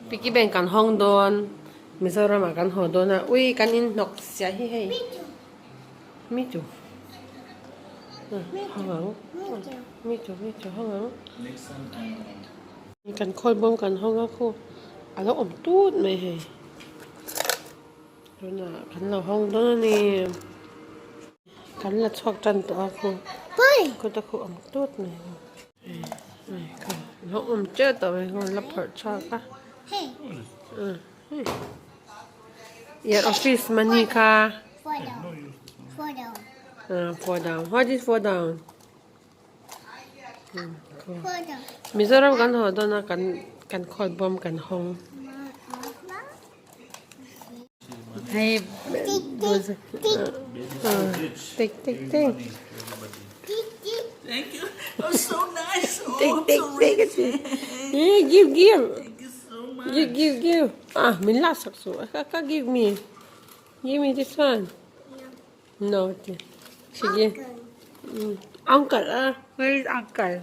Piggy bank kan hawng dawn Mizoram ah kan haw dawn a ui kan in hnawk siah hi hei mi chu hawng ang mi chu mi chu hawng ang kan khawl bawm kan hawng a khu a lo awm tut mai hei tunah kan lo hawng dawn a ni. Kan la chhuak tan tawh a khu kawt a khu awm tut mai a awm teuh tawh mai khu la phawrh chhuak a your office money kha fall down what is fall down Mizoram kan haw dawn a kan kan khawl bawm kan hawng. Hei Tik tik tik. Thank you. Oh, so nice. Oh, Tik tik so tik. rich. Eh, give give. Thank you so much. Give give give. Ah, min la sak su. Ka give me. Give me this one. No. Sige. Uncle. Ah, where is uncle?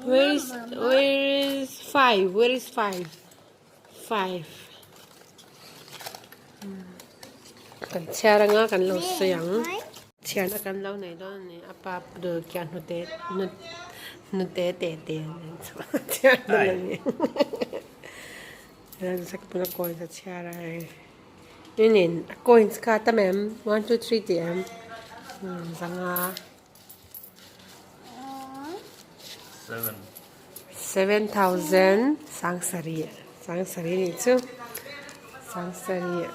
Where is where is 5? Where is 5? 5. Kan chhiar anga kan lo sawi ang. Chhiarna kan lo nei dawn a ni. A pa dul kian hnute hnute te te chhiar dawn a ni. Ran sak bula coins a chhiar a hei. Inin a coins kha tam em? 1 2 3 tih em? Zanga. 7,000 sangsarih sangsarih nih chu sangsarih.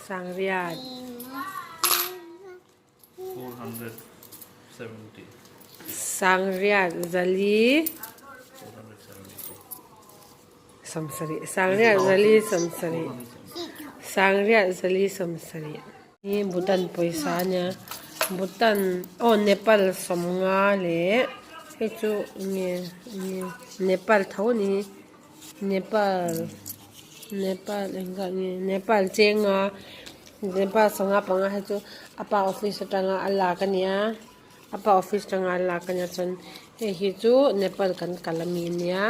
Sangriat. Sangriat zali sawmsarih Sangriat zali sawmsarih Sangriat zali sawmsarih hi Bhutan pawisa a nia Bhutan aw Nepal sawmnga leh hei chu enge enge Nepal tho a ni hi Nepal Nepal engzat nge Nepal chenga Nepal sangha panga hi chu a pa office atanga a lak a nia a pa office atanga a lak a nia chuan hei hi chu Nepal kan kal ami a nia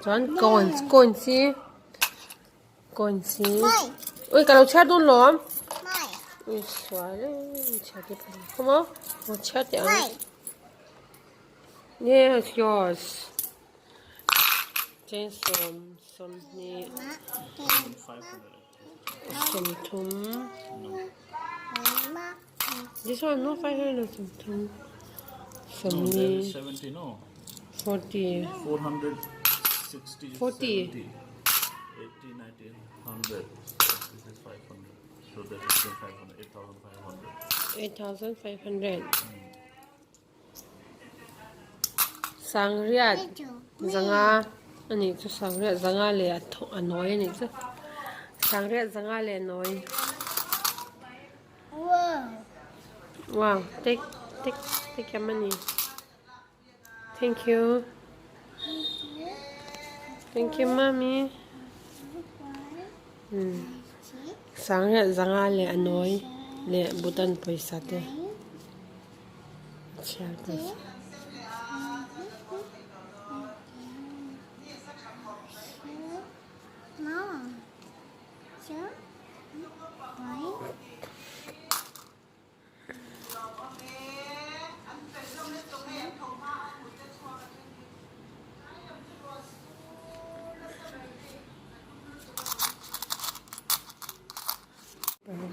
chuan coins coins hi coins hi ui ka lo chhiar dawn lawm ui sual e chhiar te phei come on aw chhiar teh ang yes yours. Cheng sawm sawmhnih sawmthum this one no 500 sawmthum sawmli 40 40 8500 Sangriat zanga a nih chu sangriat zanga leh a thaw a nawi a nih chu sangriat zanga leh a nawi wow take take take your money thank you thank you mommy sangriat zanga leh a nawi leh bhutan pawisa te. Chhiar pawisa.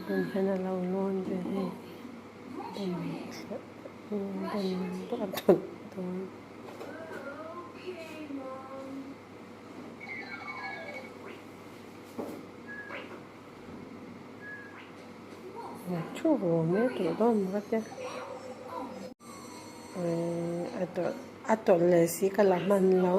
Tun hian a lo lawn ve hei a tawlh dawn. Thu ru mai tawh dawn maw ka tia a tawlh a tawlh leh si ka la hman lo.